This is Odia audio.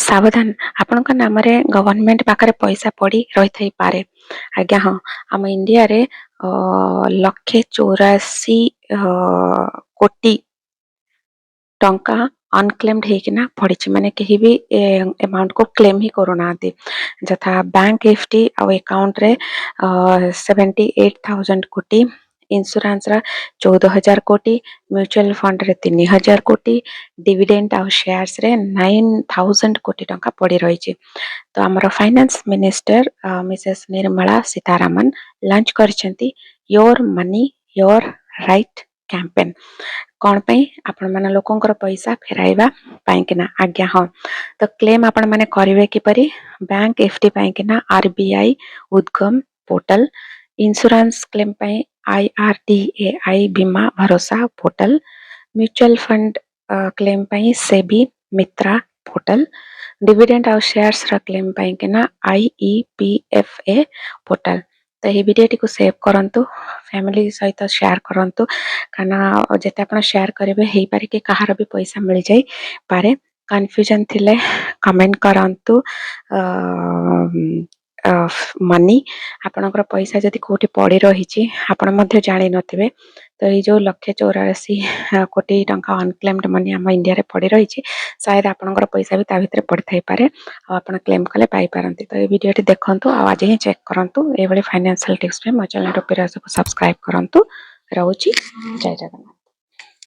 ସାବଧାନ, ଆପଣଙ୍କ ନାମରେ ଗଭର୍ଣ୍ଣମେଣ୍ଟ ପାଖରେ ପଇସା ପଡ଼ି ରହିଥାଇପାରେ। ଆଜ୍ଞା ହଁ, ଆମ ଇଣ୍ଡିଆରେ 1,84 କୋଟି ଟଙ୍କା ଅନକ୍ଲେମ୍ଡ ହେଇକିନା ପଡ଼ିଛି, ମାନେ କେହି ବି ଏ ଆମାଉଣ୍ଟକୁ କ୍ଲେମ୍ ହିଁ କରୁନାହାନ୍ତି। ଯଥା ବ୍ୟାଙ୍କ ଏଫ୍ଡି ଆଉ ଆକାଉଣ୍ଟରେ 78,000 କୋଟି, ଇନ୍ସୁରାନ୍ସର 14,000 କୋଟି, ମ୍ୟୁଚୁଆଲ ଫଣ୍ଡରେ 3,000 କୋଟି, ଡିଭିଡେଣ୍ଡ ଆଉ ସେୟାର୍ସରେ 9,000 କୋଟି ଟଙ୍କା ପଡ଼ି ରହିଛି। ତ ଆମର finance minister Mrs Nirmala Sitharaman launch କରିଛନ୍ତି "your money your right" campaign। କ'ଣ ପାଇଁ? ଆପଣମାନେ ଲୋକଙ୍କର ପଇସା ଫେରାଇବା ପାଇଁକିନା। ଆଜ୍ଞା ହଁ, ତ କ୍ଲେମ୍ ଆପଣମାନେ କରିବେ କିପରି? ବ୍ୟାଙ୍କ ଏଫ୍ଡି ପାଇଁକିନା ଆରବିଆଇ ଉଦ୍ଗମ ପୋର୍ଟାଲ, ଇନ୍ସୁରାନ୍ସ କ୍ଲେମ୍ ପାଇଁ ଆଇଆରଡିଏଆଇ ବୀମା ଭରୋସା ପୋର୍ଟାଲ, ମ୍ୟୁଚୁଆଲ ଫଣ୍ଡ କ୍ଲେମ୍ ପାଇଁ ସେବି ମିତ୍ରା ପୋର୍ଟାଲ, ଡିଭିଡେଣ୍ଡ ଆଉ ସେୟାର୍ସର କ୍ଲେମ୍ ପାଇଁକିନା ଆଇଇପିଏଫଏ ପୋର୍ଟାଲ। ତ ଏହି ଭିଡ଼ିଓଟିକୁ ସେଭ୍ କରନ୍ତୁ, ଫ୍ୟାମିଲି ସହିତ ସେୟାର କରନ୍ତୁ, କାରଣ ଯେତେ ଆପଣ ସେୟାର କରିବେ, ହେଇପାରେ କି କାହାର ବି ପଇସା ମିଳିଯାଇପାରେ। କନଫ୍ୟୁଜନ୍ ଥିଲେ କମେଣ୍ଟ କରନ୍ତୁ ମନି। ଆପଣଙ୍କର ପଇସା ଯଦି କୋଉଠି ପଡ଼ି ରହିଛି, ଆପଣ ମଧ୍ୟ ଜାଣିନଥିବେ, ତ ଏଇ ଯୋଉ 1,84 କୋଟି ଟଙ୍କା ଅନକ୍ଲେମ୍ଡ ମନି ଆମ ଇଣ୍ଡିଆରେ ପଡ଼ି ରହିଛି, ସାୟଦ ଆପଣଙ୍କର ପଇସା ବି ତା ଭିତରେ ପଡ଼ିଥାଇପାରେ ଆଉ ଆପଣ କ୍ଲେମ୍ କଲେ ପାଇପାରନ୍ତି। ତ ଏଇ ଭିଡ଼ିଓଟି ଦେଖନ୍ତୁ ଆଉ ଆଜି ହିଁ ଚେକ୍ କରନ୍ତୁ। ଏଇଭଳି ଫାଇନାନ୍ସିଆଲ ଟିପ୍ସ ପାଇଁ ମୋ ଚ୍ୟାନେଲ ଟୋପି ରାଜକୁ ସବସ୍କ୍ରାଇବ କରନ୍ତୁ। ରହୁଛି, ଜୟ ଜଗନ୍ନାଥ।